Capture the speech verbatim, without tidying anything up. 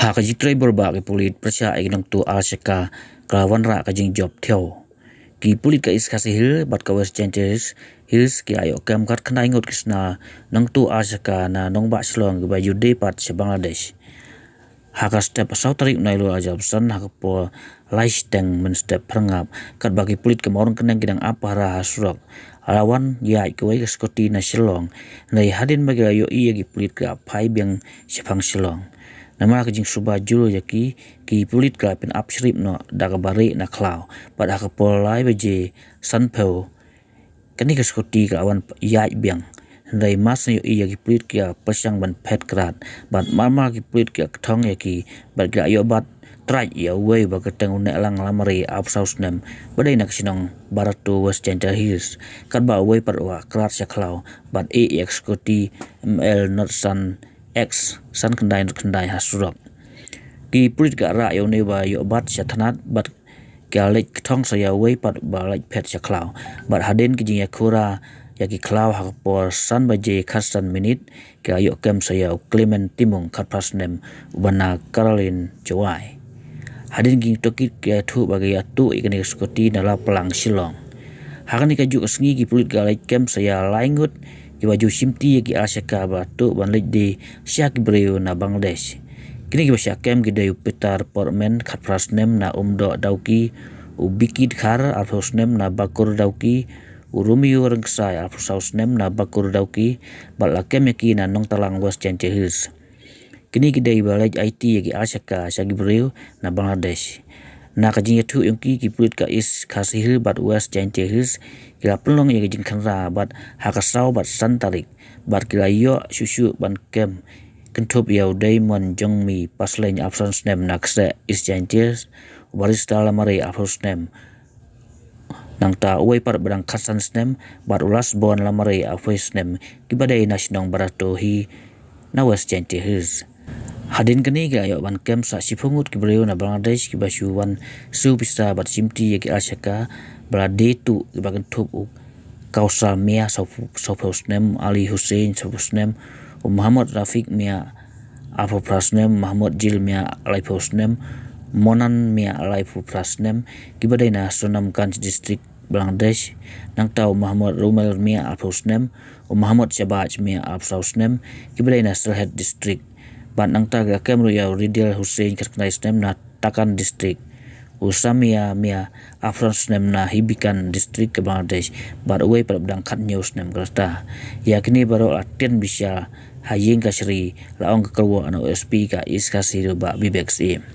Ha ka jingtrei bor ba ki pulit pyrshah ïa ki nongtuh ar shaka ka la wanrah ka jingjop thiaw. Ki pulit ka East Khasi Hills bad ka West Jaintia Hills ki la ïoh kem khatkhyndai ngut ki sna nongtuh ar shaka na nongbah Shillong kiba ju die pat sha Bangladesh. Ha ka step saw tarik u Naiwieng ar hajar arphew san ha ka por lai shiteng mynstep phyrngap, katba ki pulit ka Mawryngkneng ki dang ap pahara ha surok, la wan ïaid kawei ka scooty na Shillong. Hynrei hadien ba ki la ïohi ïa ki pulit ki la phai biang shaphang Shillong. Namar ka jingsuba jur ïa ki, ki pulit ki la pynap shrip noh da kaba rieh na khlaw. Bad ha ka por lai baje sanphew, kane ka scooty ka la wan ïaid biang. Hynrei mar shu ïohi ïa ki pulit ki la pyrshang ban phet krad. Bad mar mar ki pulit ki la kthong ïa ki, bad ki la ïoh bat trai ïa uwei uba kyrteng u Nehlang Lamare arphew saw snem, ba dei na ka shnong Barato, West Jaintia Hills. Katba uwei pat u la krad sha khlaw bad ïeh ïa ka scooty M L not san X san khyndai not khyndai ha surok. Ki pulit ki la rah ïa une uba ïoh bat sha thnat bad ki la leit kthong sa ïa uwei pat ba leit phet sha khlaw. Bad hadien ki jingïakhura ïa ki khlaw ha ka por san baje khatsan minit, ki la ïoh kem sa ïa u Clement Timung khatphra snem uba na Caroline, Jowai. Hadien ki tohkit ki la ïathuh ba ki la tuh ïa kane ka scooty na Laplang, Shillong. Ha kane kajuh ka sngi ki pulit ki la leit kem sa ïa lai ngut kiba ju shimti ïa ki ar shaka ba tuh ban leit die sha ki briew na Bangladesh. Kine kiba shah kem ki dei u Peter Portman khatphra snem na Umdoh, Dawki, u Biki Dkhar arphew snem na Bakur, Dawki, u Romeo Rynksai arphew saw snem na Bakur, Dawki, bad la kem ïa ki na Nongtalang, West Jaintia Hills. Kine ki dei ba leit aiti ïa ki ar shaka sha ki briew na Bangladesh. Na ka jingïathuh jong ki, ki pulit ka East Khasi Hills bad West Jaintia Hills ki la pynlong ïa ka jingkhynra bad ha ka saw bad san tarik, bad ki la ïoh shuh shuh ban kem kynthup ïa u Diamond Jongmi Paslein arphew san snem na Kseh, East Jaintia Hills, u Barista Lamare arphew snem, nangta uwei pat ba dang khatsan snem, bad u Lasbon Lamare arphew snem, kiba dei na shnong Barato hi na West Jaintia Hills. Hadien kane ki la ïoh ban kem sa shiphew ngut ki briew na Bangladesh kiba shu wan siew pisa bad shimti ïa ki ar shaka ba la die tuh, kiba kynthup u Kausar Mia, saw, sawphew snem, Ali Hussein, sawphew snem, u Muhammad Rafiq Mia, arphew phra snem, Muhammad Jil Mia, laiphew snem, Monan Mia, laiphew phra snem, kiba dei na Sonamganj District, Bangladesh, nangta u Muhammad Rumel Mia, arphew snem, u Muhammad Shahbaz Mia, arphew saw snem, kiba dei na Sylhet District. Bad nangta ki la kem ruh ïa u Ridel Hussein, khatkhyndai snem, na Takan District, u Samia Mia, arphew san snem, na Hibikan District ka Bangladesh, bad uwei pat ba dang khathynñiew snem ka rta. Ïa kine baroh la tian bishar ha ïing kashari, la ong ka kyrwoh na u S P ka East Khasi Hills, Bah Vivek Syiem.